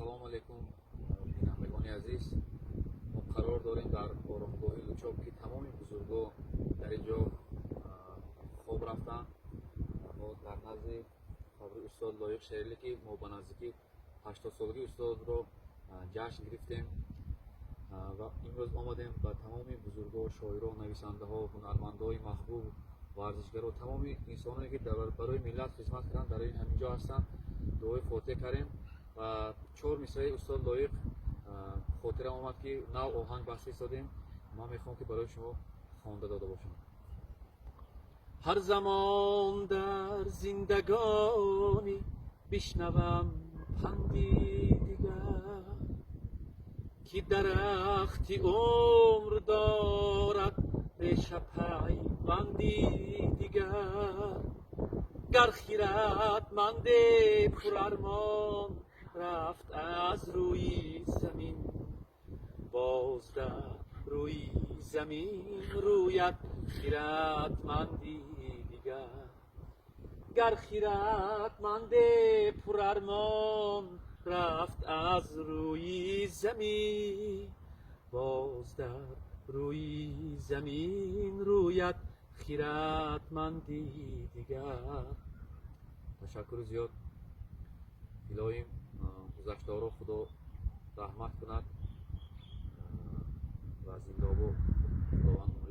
Ассалому алайкум, бинандагони азиз. Мо қарор дорем дар оромгоҳи Лучоб, ки тамоми бузургҳо дар ин ҷо хоб рафтанд. Мо дар назди қабри устод Лоиқ Шералӣ, ки мо ба наздикӣ 80-солагии устодро ҷашн гирифтем ва имрӯз омадем ба тамоми бузургҳо, шоиро, нависандаҳо, ҳунармандҳои маҳбуб, варзишгаро, тамоми инсоное, ки барои миллат хизмат карданд, дар ин ҳамин ҷо ҳастанд, дуои фотиҳа кардем ва чор мисраи устод Лоиқ хотирам омад, ки нав оҳанг баста истодем. Ман мехоҳам, ки барои шумо хонда дода бошам. Ҳар замон дар зиндагонӣ бишнавам панди дигар, ки дарахти умр дорад реша, пайванди дигар. Гар хиратманде пурармон рафт аз рӯи замин, боз дар рӯи замин рӯяд хиратманди дигар. Гар хиратманде пурармон рафт аз рӯи замин, боз дар рӯи замин рӯяд хиратманди дигар. Ташаккури зиёд. Илоҳим, гузаштаҳоро Худо раҳмат кунад ва зиндаобо Худованд умри.